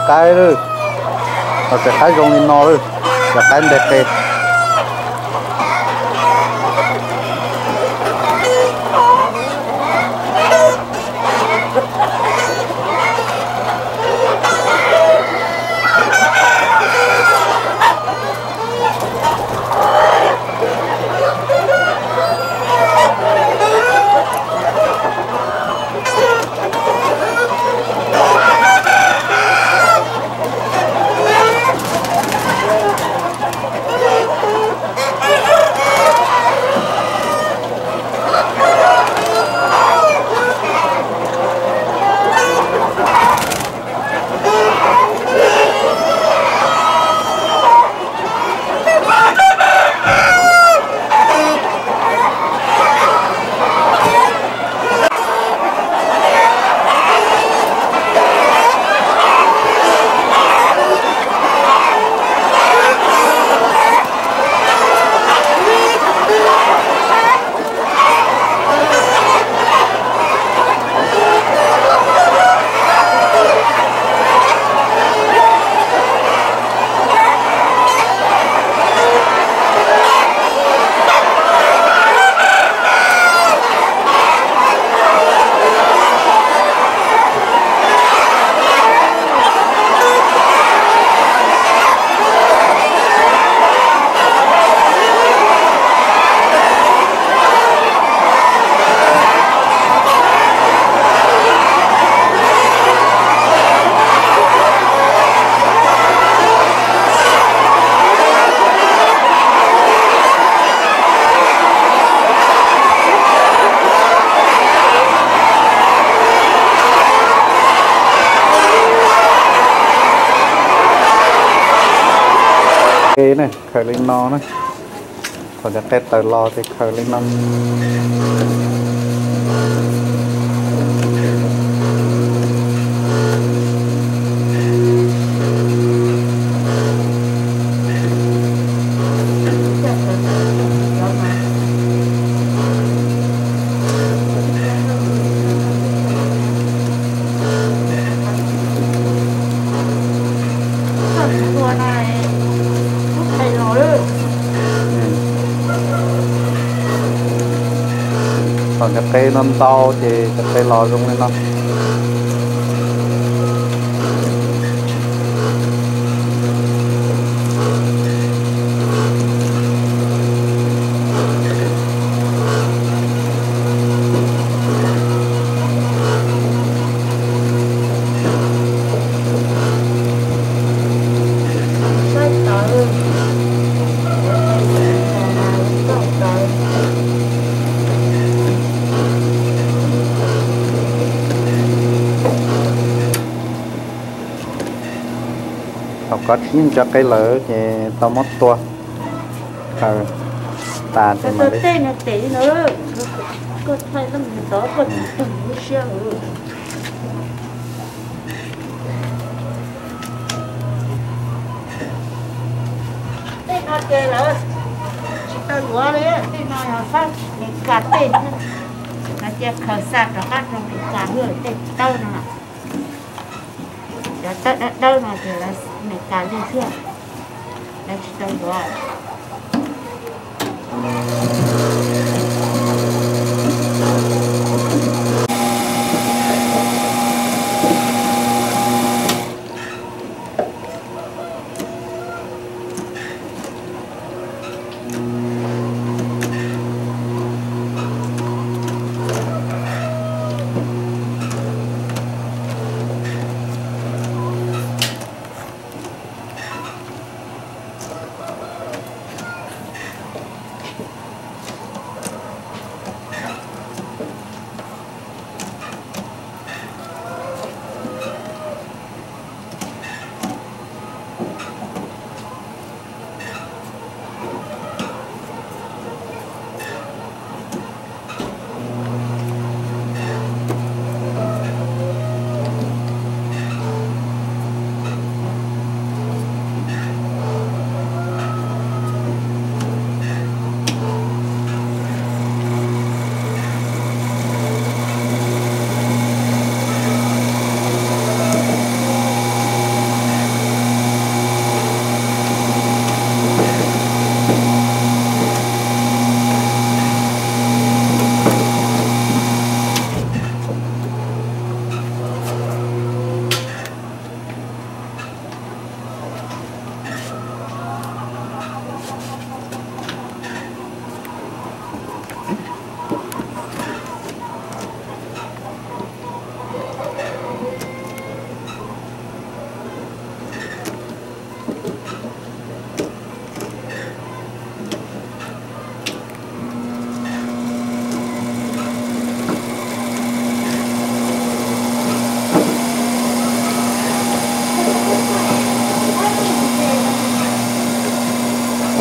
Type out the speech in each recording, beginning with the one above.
Qaib lawm, los txiv qaib zoo li no lawm, cov qaib nteg qe. Qe ne, khaws li no na. Thaum cov qe tawm los ces khaws li no. Thaum cov qe no ntau ces cov qe los zoo li no. Thaum kov tsib cov qe lawm ces tau muab tua khaws tas ces mam li. Tej no ces lawv tsis tau yuav li, tej no yog sab Amelikas tej, no cia khaws xa rov qab rau Amelikas lawm tej tawb no. Cov tawb dawb dawb no ces lawv Amelikas li thiab, lawv tsis tau yuav.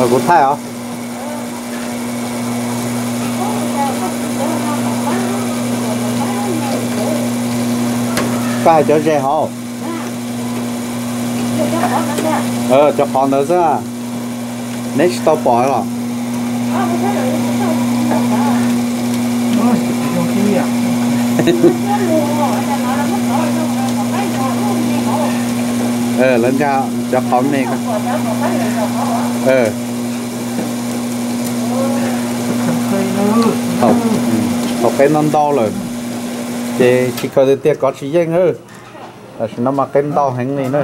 Kuv thaij os. Koj hais cov ze hauv. Cov qhov ntawd xwb. Neb tsis tau pom los? Lawv nkag cov qhov me. Thaum qe ntau ntau lawm ces tsis khaws tiag tiag, kov tsis yeej. Tam sim no mas qe ntau heev li na.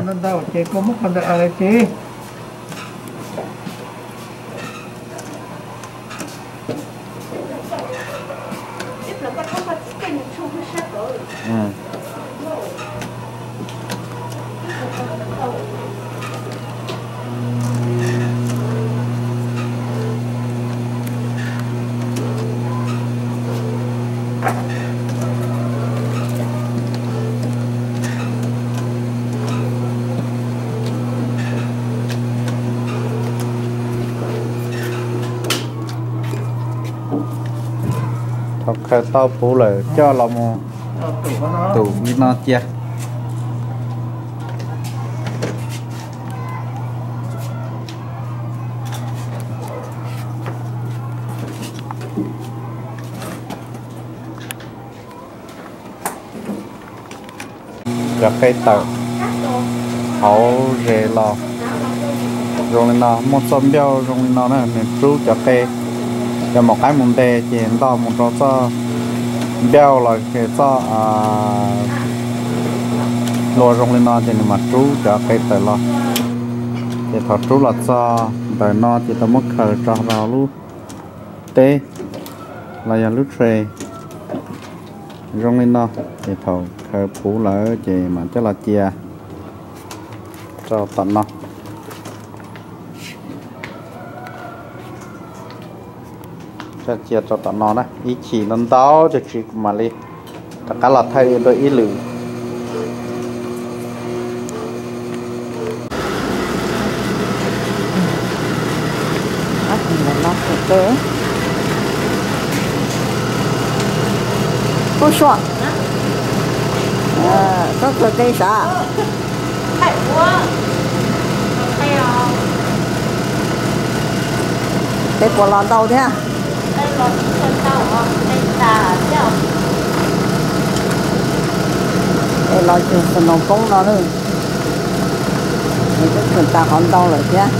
Thaum khaws tau puv lawm coj los mus tum li no cia. Cov qe tawm hauv zes los zoo li no, muaj txoj npauj zoo li no na, nws rub cov qe, cov maum qaib mus nte ces nto mus rau txoj npauj los txoj hlua zoo li no ces nws mam rub cov qe tawm los. Ces thaum rub los txog ntawm no ces tau muab khaws tso rau lub teb los yog lub tray zoo li no. Ces thaum khaws puv lawm ces mam coj los cia rau tom no. Coj cia rau tom no na, ib chim ntau ntau cov tsis kuv mam li rov qab los thaij dua ib lwm. Kuj sua, koj khaws qe sav? Qe puas los ntau thiab? Qe los cuag snow poob no na. Nws twb khaws tas qhov ntau lawm thiab.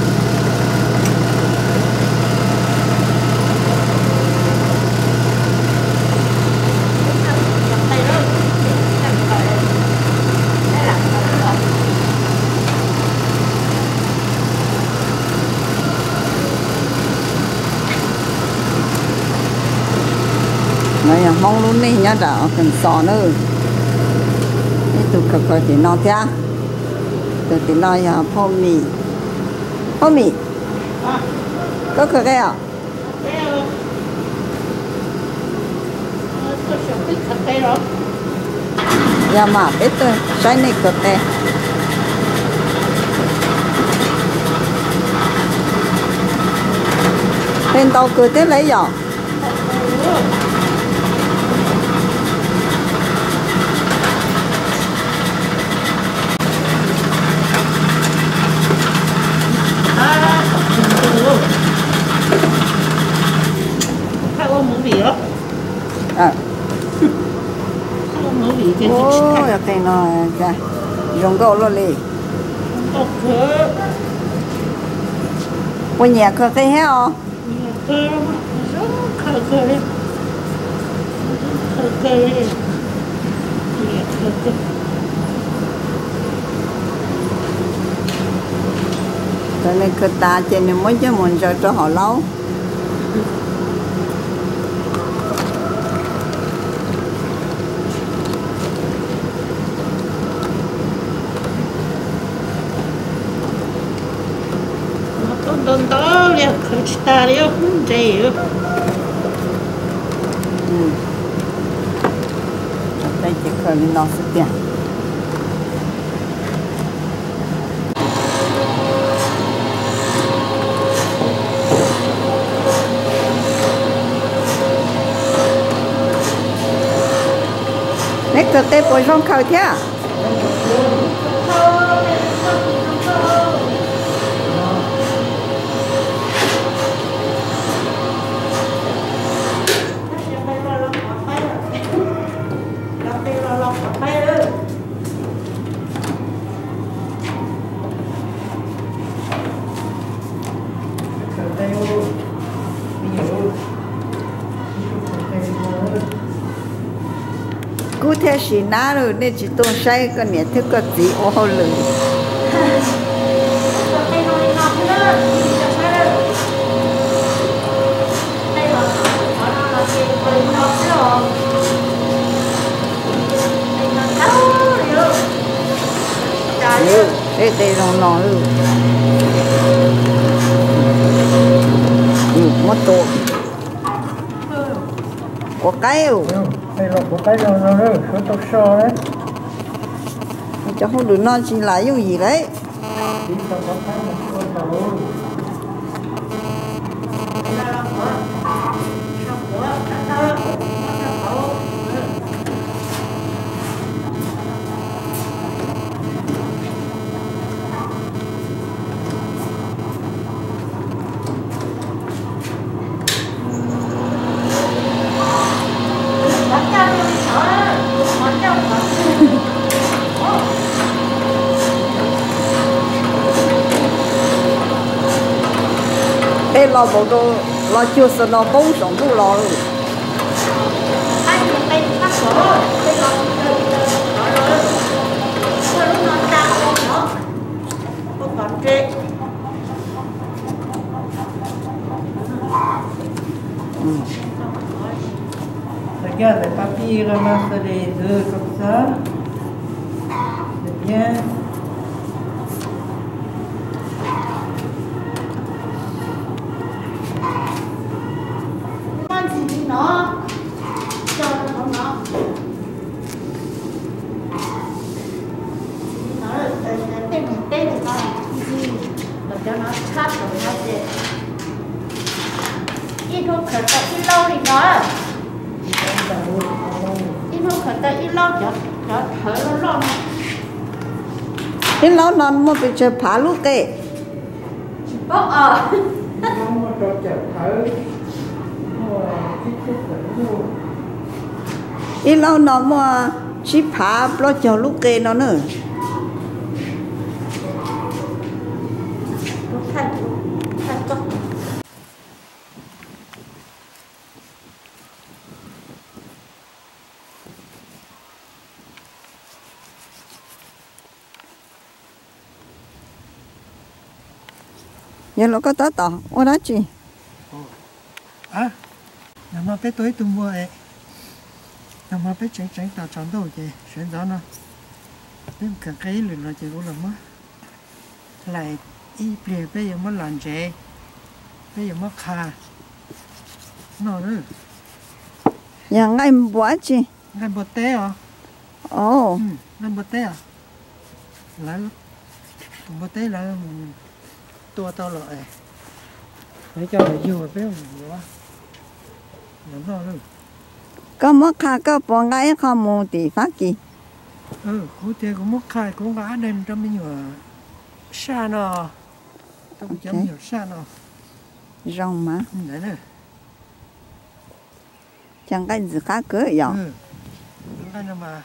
No yog Hmoob lub neej nyob nram Arkansas na. Ib tug khaws khaws tim no thiab. Tus tim no yog Phauj Mim. Phauj Mim, koj khaws qe os? Yog mas peb tuaj saib nej khaws qe. Qe ntau kawg thiab lauj yom. Qe no zoo nkauj luaj li. Puas nyiam khaws qe thiab os? Thaum nws khaws tas ces nws muab coj mus ntsaws rau hauv laub. No tuaj ntau ntau li, khaws tsis tas li, ntse. Ces khaws li no xwb tiag. Neb khaws qe puas zoo khaws thiab? Kub thiab Sis Nab lawm, nej tsis tuaj saib koj niam thiab koj txiv ua hauj lwm. Peb qe zoo no, muab tua. Quav qaib, cov hauj lwm no tsis lam yooj yim lawm. Peb los npaum rau los cuag snow poob saum ntuj los. Thật ra là papi là mang sơ đề dư cộng sớ. Được nhé. Con gì nó cho nó nó. Nó là tết này, tết này nó là cái gì? Là cho nó sắp rồi nó về. Ib hnub khaws tau ib laub li no. Ib hnub khaws tau ib laub cov, cov thawv loj loj no. Ib laub no muaj pes tsawg phav lub qe? Tsis paub os. Ib laub no muaj tsib phav plaub caug lub qe no na. Yog los koj tab tom ua dab tsi? Nag hmo peb tua ib tug npua es, nag hmo peb tseev tseev tos tsaus ntuj ces sawv ntxov no peb mus khaws qe ib lwm los ces kuv los muab hlais ib pliag peb yuav muab los ntsev, peb yuav muab qha noj. Yog nqaij npua dab tsi? Nqaij npua teb os. Nqaij npua teb os. Lawv, tus npua teb lawv mus tua tau los es lawv coj los yug peb mus yuav, yuav noj. Koj muab qha koj puas nqa ib qho mus tim Fab Kis? Kuv tias kuv muab qha kuv nqa ab daig rau me nyuam saj no, rau kuv cov me nyuam saj no. Zoo mas. Cas nqaij ntxim qab kawg yom? Nqaij no mas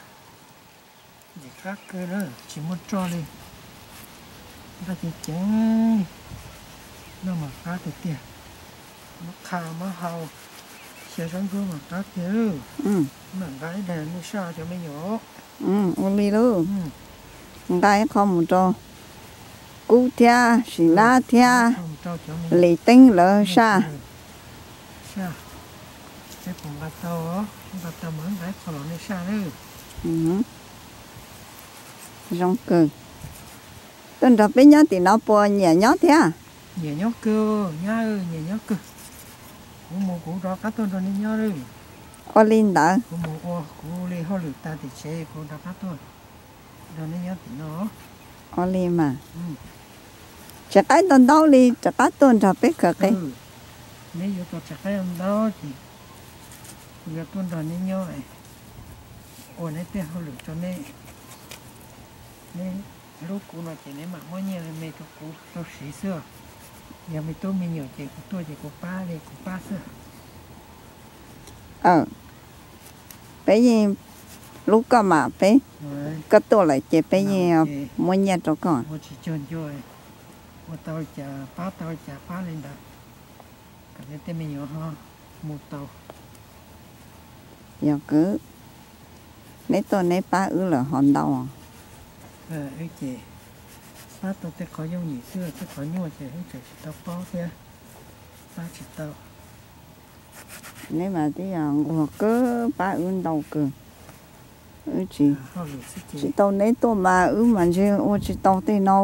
ntxim qab kawg na, tsis muaj roj li. Nqaij ceev ceev, noj mas qab tiag tiag. Muab qha muab hau, xyaw sab nkuab mas qab tiag. Mam nqa ib daig nej saj cov me nyuam. Ua li lauj. Nqa ib qho mus rau Kub thiab Sim Nab thiab Lis Teeb lawv saj. Saj, peb puas nqa tau, nqa tau mas nqa ib qho los nej saj lawm. Zoo kawg. Tuaj nrog peb nyob tim no puas nyiam nyob thiab? Nyiam nyob kawg, nyab, nyiam nyob kawg. Kuv mus kuv rov qab tuaj nrog nej nyob lawm. Ua li ntawd. Kuv mus ua kuv li hauj lwm tas tim tsev kuv rov qab tuaj nrog nej nyob tim no. Ua li mas. Tsis qaib ntau ntau li rov qab tuaj nrog peb khaws qe. Neb yuav tau tsis qaib ntau ces kuv yuav tuaj nrog neb nyob. Ua neb tej hauj lwm tso, neb, neb hlub kuv no ces neb mam muab nyiaj me rau kuv tau siv xwb. Yog me tub me nyuam ces kuv tuaj ces kuv pab li kuv pab xwb. Peb yeej hlub koj mas peb, koj tuaj lawm ces peb yeej muab nyiaj rau koj. Ua tsis cuag ncua, ua tau li cas pab tau li cas pab li ntawd, kom neb tej me nyuam ho mus tau. Yog kwv, neb tuaj neb pab wb lawm ho ntau. Ces pab tau tej qhov yooj yim xwb, tej qhov nyuaj ces wb tseem tsis tau paub thiab, pab tsis tau. Neb mas twb yog nquag kawg, pab wb ntau kawg. Wb tsis, tsis tau neb tuaj mas wb mas ntshe ua tsis tau tej no.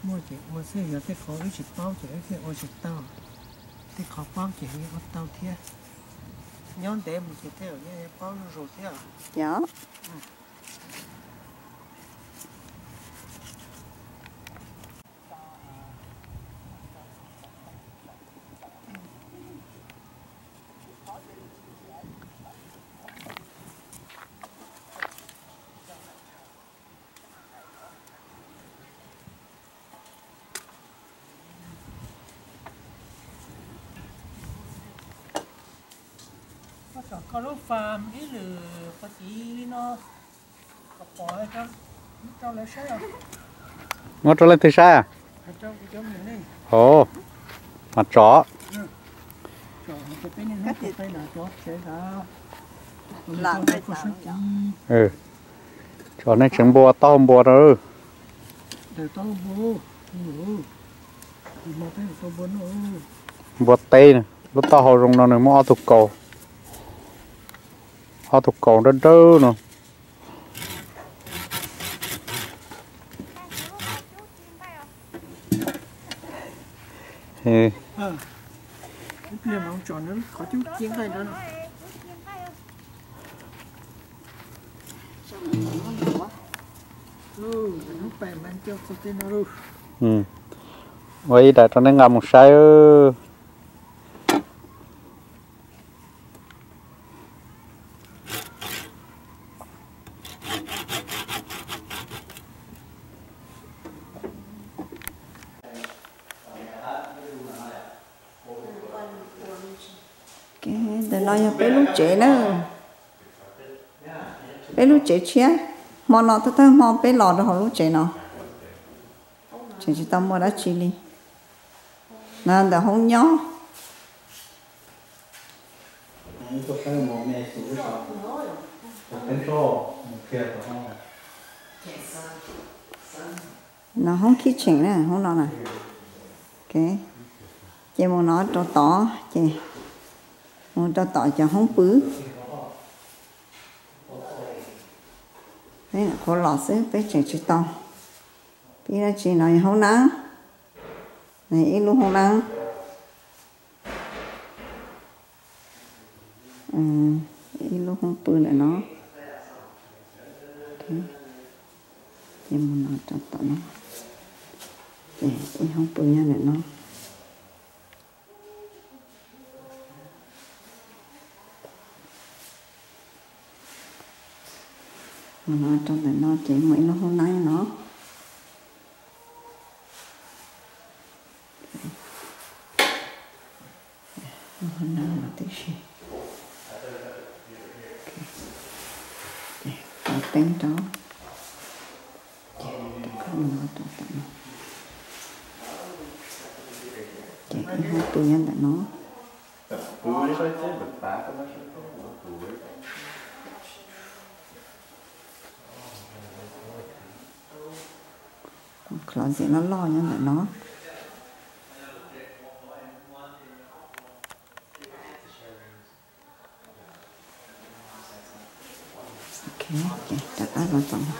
Muaj ces ua xwb, yog tej qhov wb tsis paub ces wb thiaj ua tsis tau, tej qhov paub ces ua tau thiab. Nyob ntev mus ces thiaj paub zuj zus thiab. Yog. Koj lub fam ib lwm qhov tid li no, muab rau leej twg saib? Os, mas tso. Tso nej tseev npua taub hau npua rau. Npua teb, lub taub hau zoo no nws muaj ob tug kaus, ob tug kaus dawb dawb no. Ua ib daim rau neb nqa mus saib. Ntawm no yog peb lub tsev na. Peb lub tsev tshiab. Hmo no thawj thawj hmo peb los rau hauv lub tsev no. Tseem tsis tau muaj dab tsi li. No ntawm hoob nyob. No hoob kitchen na, hoob no na. Ces mus no rau tod ces, mus rau tom cov hoob pw. Peb nyuam qhuav los xwb, peb tseem tsis tau pib dab tsi. No yog hoob nab, ib lub hoob nab, ib lub hoob pw ntawm no. Ces mus no rau tom no, ces ib hoob pw nyob ntawm no. Mus no rau ntawm no ces muaj ib lub hoob nab no. Lub hoob nab no tib si. Ces pov teeb rau. Ces tus koj mus no rau tom no. Ces ib hoob pw nyob ntawm no. Closet loj loj nyob ntawm no. Ok, ces rov qab los tom no.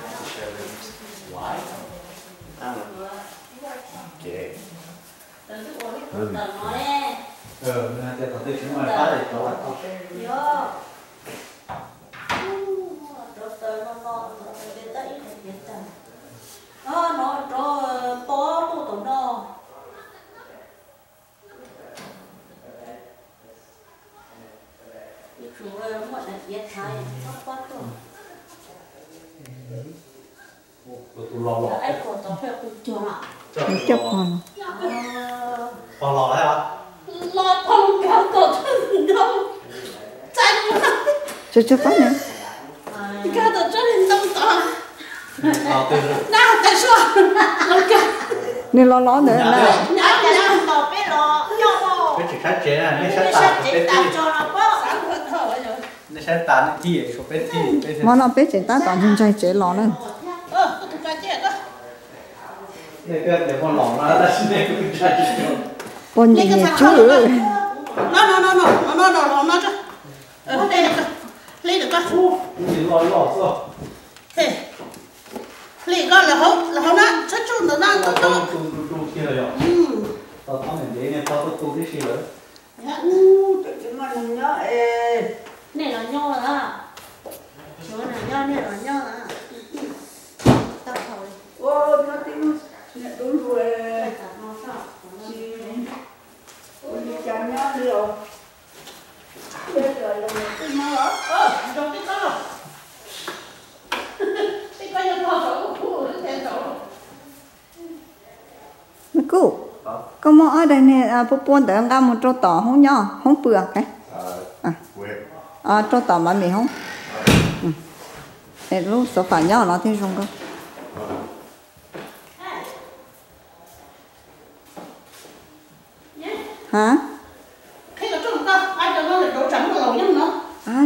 Coj pog los. Coj pog ne. Nws los los ntawd na. Hmo no peb tseem tab tom ntsaig ntsaig tsev los na. Pog nyiam nyiam tsub. Hli koj lawv hauv na, txhob tsuj ntawm no, tau tau. Nej los nyob lawm, nej los nyob, nej los nyob lawm. Tau thaum li. Ua, nyob tib lub, niam dub lug, tsis ua li cas nyob li os. Tij no los, zoo tib kob los. Tij kob nyob tog saum kuv, kuv tij saum. Me Kub, koj muab ob daim niag pua pua ntawd nqa mus rau tom hoob nyob, hoob pw. Rau tom mas me hoob. Lub sofa nyob no thiaj zoo nkauj. Ha?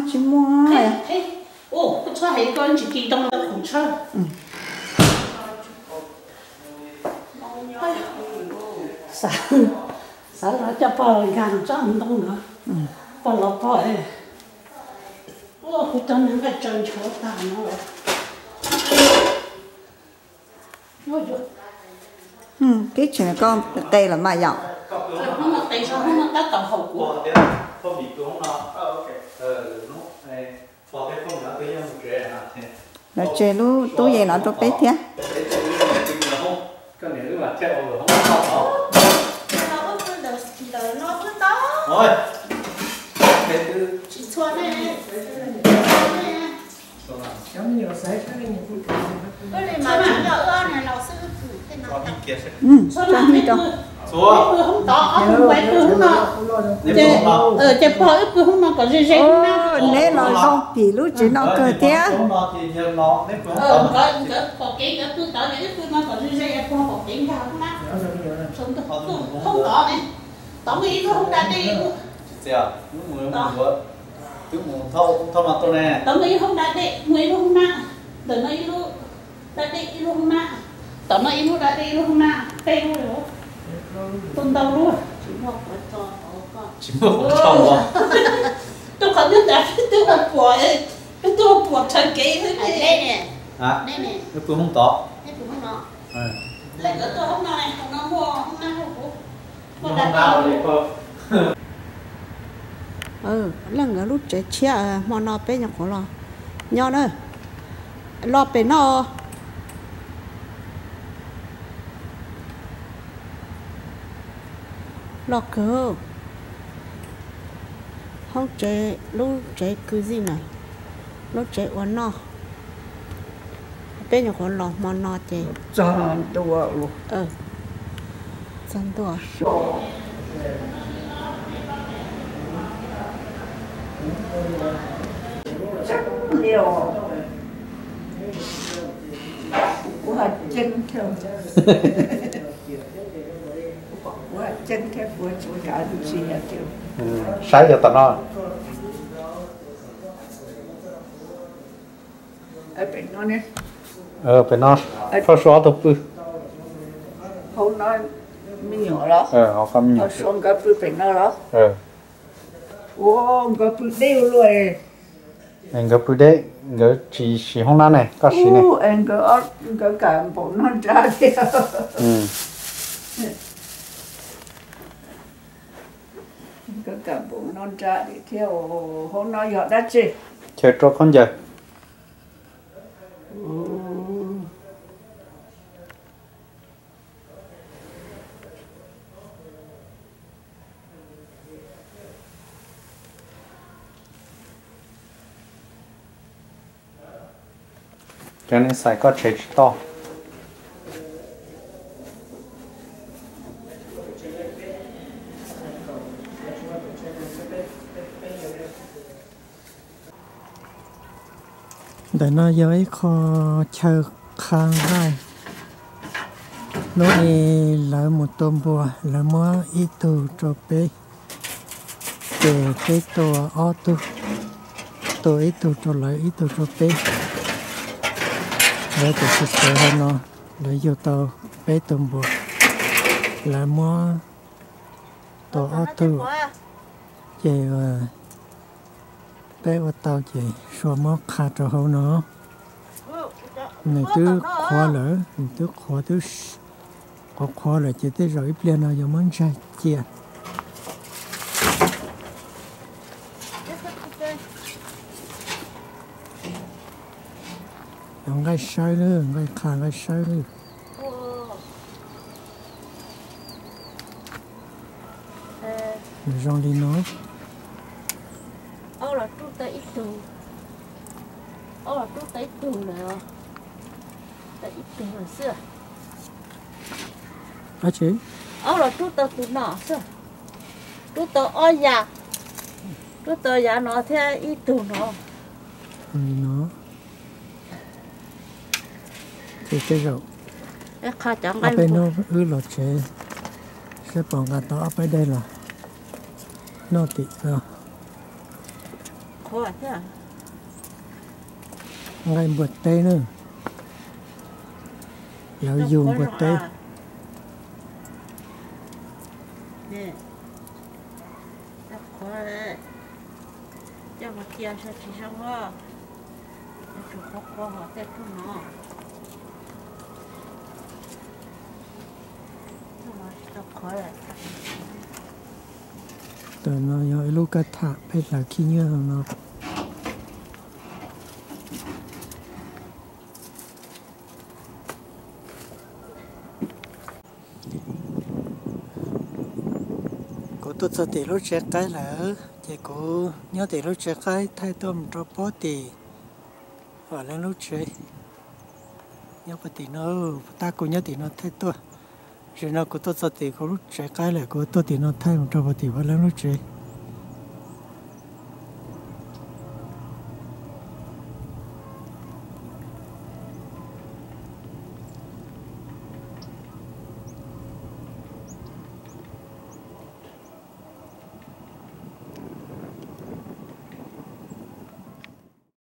Tsis muaj. Xav los coj pog nkag tsob ntoo no. Pog los pog, kuv cov neeg nqaij tsaws nchuav tag no. Tib tseem koj qe lawm mas yom. Lawv tseg lub tub yees no rau peb thiab. Tso hib rau. Ces pog wb pw hoob no kom ze ze. Neb los zoo tim lub tsev no kawg thiab. Nkawd pom kev nkawd pw tod, wb pw no kom ze ze, pog pom kev nkag hoob na. Hoob tod ne, tod muaj ib lub hoob da dej. Twb mus thauj no tuaj ne. Tod muaj ib hoob da dej, muaj ib lub hoob na. Ntawm no ib lub da dej, ib lub hoob na. Tom no ib lub da dej, ib lub hoob na, peb lub. Tuaj ntau lub. Tsis muaj qhov tso. Rau qhov twb tas twb ua puas, twb ua puas rhawv kev xwb ne. Wb pw hoob tod. Leej nkawd tuaj hoob no, hoob no muaj hoob na rau kuv. Leej nkawd lub tsev tshiab, hmo no peb nyuam qhuav los nyob na. Los pem no. Los kawg. Hoob tsev, lub tsev kwv zij na, lub tsev ua noj. Peb nyuam qhuav los hmo no ces txog ntua. Saib yog tom no. Pem no, Phauj Suav ob tug pw. Hauv no me nyuam los? Hauv no me nyuam. Phauj Suav nkawd pw pem no los? Ua, nkawd pw deb ua luaj. Nkawd pw deb, nkawd tsis siv hoob nab ne, koj siv ne. Nkawd kam npaum no nrad thiab. Nkawd kam npaum no nrad thiab. Hauv no yog dab tsi? Chaw rau khaub ncaws. Cov nej xaiv koj tsev tsis tau. Ntawm no yog ib qho chaw qha nqaij. Hnub i lawv mus tua npua, lawv muab ib tug rau peb, ces peb tua ob tug, tua ib tug rau lawv, ib tug rau peb. Lawv tus txiv tsev hauv no, lawv yug tau peb tug npua, lawv muab tua ob tug, ces peb ua tau ces Sua muab qha rau hauv no. Nws twb qhuav lawm, nws twb qhuav, twb qhuav qhuav lawm ces tej zaum ib pliag no yuav muab ntsaig cia. Yuav nqaij sawb lawm, nqaij qha nqaij sawb lawm. Nws zoo li no. Ob los rub tau ib tug, ob los rub tau ib tug lawm, tau ib tug lawm xwb. Ob los rub tau tus no xwb, rub tau ob yav, rub tau yav no thiab ib tug no. Ces tej zaum ob peb hnub wb los tsev, saib puas nqa tau ob peb daim los noj tim no. Nqaij npua teb na, lawv yug npua teb. Ntawm no yog ib lub kab tham peb hlawv khib nyiab no. Kuv tuaj txog tim lub tsev qaib lawm, ces kuv nyob tim lub tsev qaib thaij tuaj mus rau pob tim Vam Leeb lub tsev. Nyob puag tim no, puag ta kuv nyob tim no thaij tuaj. Zaum no kuv tuaj txog tim kuv lub tsev qaib lawm, kuv tuaj tim no thaij mus rau puag tim Vam Leeb lub tsev.